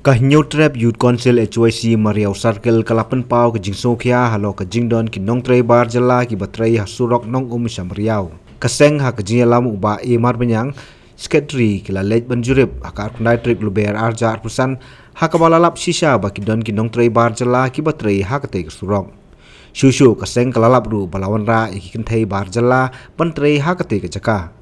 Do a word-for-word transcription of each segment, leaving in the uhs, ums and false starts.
Ka Hynñiewtrep Youth Council H Y C Mariaw Circle ka la pynpaw ka jingsngewkhia halor ka jingdon ki nongtrei bar jylla kiba trei ha surok Nongum sha Mariaw. Ka seng ha ka jingïalam u Bah A Marbaniang, Secretary, ki la leit ban jurip ha ka arphew khyndai tarik Lber arhajar arphew san, ha kaba la lap shisha ba ki don ki nongtrei bar jylla kiba trei ha katei ka surok. Shuh shuh ka seng ka la lap ruh ba la wanrah ïa ki kynthei bar jylla ban trei ha katei ka jaka.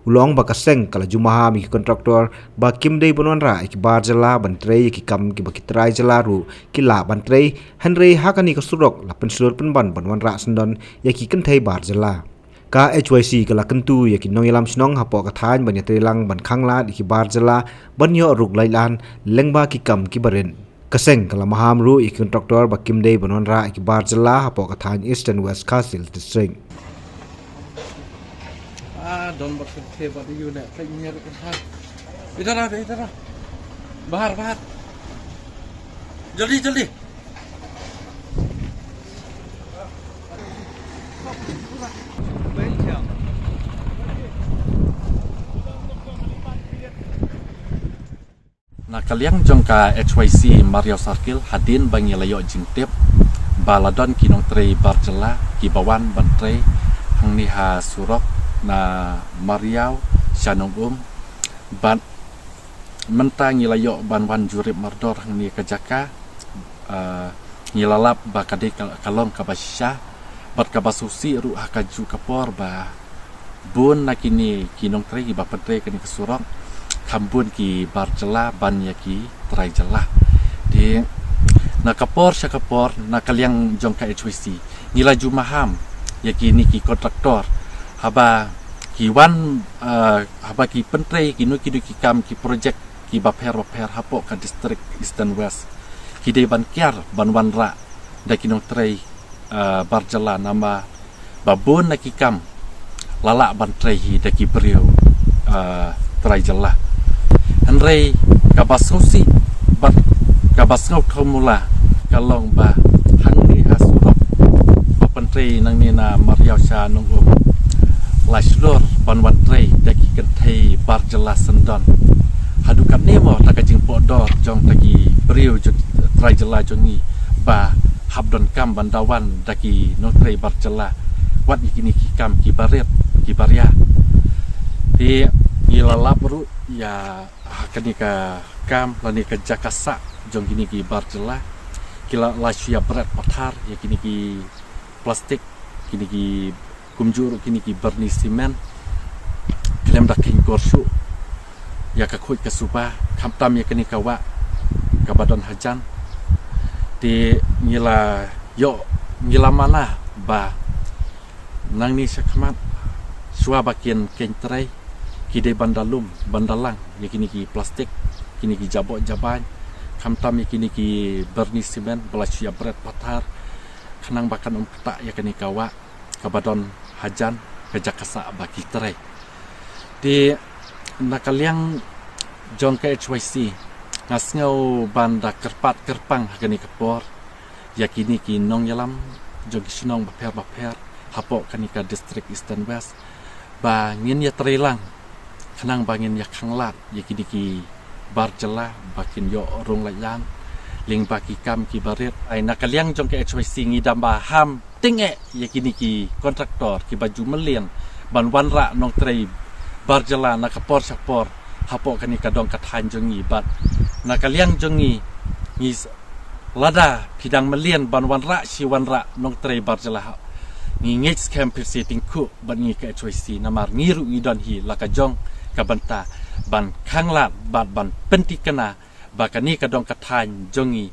U la ong ba ka seng ka la ju maham ïa ki kontraktor ba kim dei ban wanrah ïa ki bar jylla ban trei ïa ki kam kiba ki trai jylla ruh ki lah ban trei, hynrei ha kane ka surok la pynshlur pynban ban wanrah syndon ïa ki kynthei bar jylla. Ka H Y C ka la kyntu ïa ki nongïalam shnong hapoh ka thaiñ ban ïatreilang ban khanglad ïa ki bar jylla ban ïoh ruh lait lan lyngba ki kam kiba rit. Ka seng ka la maham ruh ïa ki kontraktor ba kim dei ban wanrah ïa ki bar jylla hapoh ka thaiñ Eastern West Khasi Hills District. Ah, don bad ka khe bad ïa u ne, ka nyer ka ha. Idhar aa, idhar aa. Bahar, bahar. Jaldi, jaldi. Na ka liang jong ka H Y C Mariaw Circle, hadien ba ngi la ïoh jingtip ba la don ki nongtrei bar jylla kiba wan ban trei hangne ha surok na Mariaw sha Nongum, bad mynta ngi la ïoh ban wan jurip mardor hangne ka jaka. Ah, ngi la lap ba ka dei ka, ka long kaba shisha bad kaba sngewsih ruh ha kajuh ka por ba bun na kine ki nongtrei kiba pyntrei kane ka surok, kham bun ki bar jylla ban ïa ki trai jylla. Te na ka por sha ka por, na ka liang jong ka H Y C, ngi la ju maham ïa kine ki kontraktor haba ki wan, ah, haba ki pyntrei kino kino ki kam, ki projek kiba pher ba pher hapoh ka district Eastern West, ki dei ban kiar ban wanrah da ki nongtrei, ah, bar jylla, namar ba bun na ki kam la lah ban trei hi da ki briew, ah, trai jylla. Hynrei kaba sngewsih bad kaba sngewthuh mula ka long ba hangne ha surok ba pyntrei nangne na Mariaw sha Nongum, la shlur ban wan trei da ki kynthei bar jylla syndon. Haduh katne mo, ta ka jingpohdor jong ta ki briew jong trai jylla jong ngi ba hap donkam ban da wan da ki nongtrei bar jylla wat ïa kine ki kam kiba rit kiba ria. Te ngi la lap ruh ïa ha kane ka kam lane ka jaka sah jong kine ki bar jylla, ki la, la shu ïa bret pathar ïa kine ki plastik, kine ki kumjuh ruh kine ki byrni simen, khlem da kheiñ kor shuh ïa ka khuid ka suba, khamtam ïa kane ka wah kaba don hajan. Te ngi la ïoh, ngi la mana ba nangne shakhmat, shuwa ba kin kheiñ trei, ki dei ban da lum, ban da lang ïa kine ki plastik, kine ki jaboh jabain, khamtam ïa kine ki byrni simen ba la shu ïa bret pathar, khnang ba kan ym ktah ïa kane ka wah kaba don hajan ka jaka sah ba ki trei. Te na ka liang jong ka H Y C, nga sngew ban da kyrpad kyrpang ha kane ka por ïa kine ki nongïalam jong ki shnong bapher bapher hapoh kane ka district Eastern West, ba ngin ïa trei lang khnang ba ngin ïa khanglad ïa kine ki bar jylla ba kin ïoh rung lait lan lyngba ki kam kiba rit. Ai, na ka liang jong ka H Y C ngi da maham tyngeh ïa kine ki kontraktor kiba ju mlien ban wanrah nongtrei bar jylla na ka por sha por hapoh kane ka dong ka thaiñ jong ngi, bad na ka liang jong ngi, ngi s-, lada phi dang mlien ban wanrah shi wanrah nongtrei bar jylla, ngi ngeit skhem phi sngewtyngkhuh bad ngi ka H Y C, namar ngi ruh ngi don hi la ka jong ka bynta ban khanglad bad ban pynthikna ba kane ka dong ka thaiñ jong ngi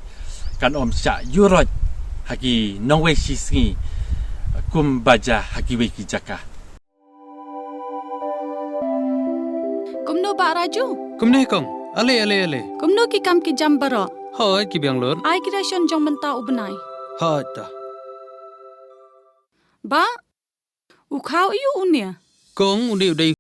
kan ym shah ïuh roit ha ki nongwei shisngi kumba jia ha kiwei ki jaka. Kumno Bah Raju? Kumne kong, ale ale ale. Kumno ki kam ki jam baroh? Hooid, ki biang lut. Ai ki ration jong mynta u bnai. Hooid ta. Bah, u khaw aïu une? Kong, une u dei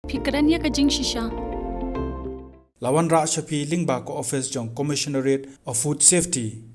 Phi kren ïa ka jingshisha. La wanrah sha phi lyngba ka office jong Commissionerate of Food Safety.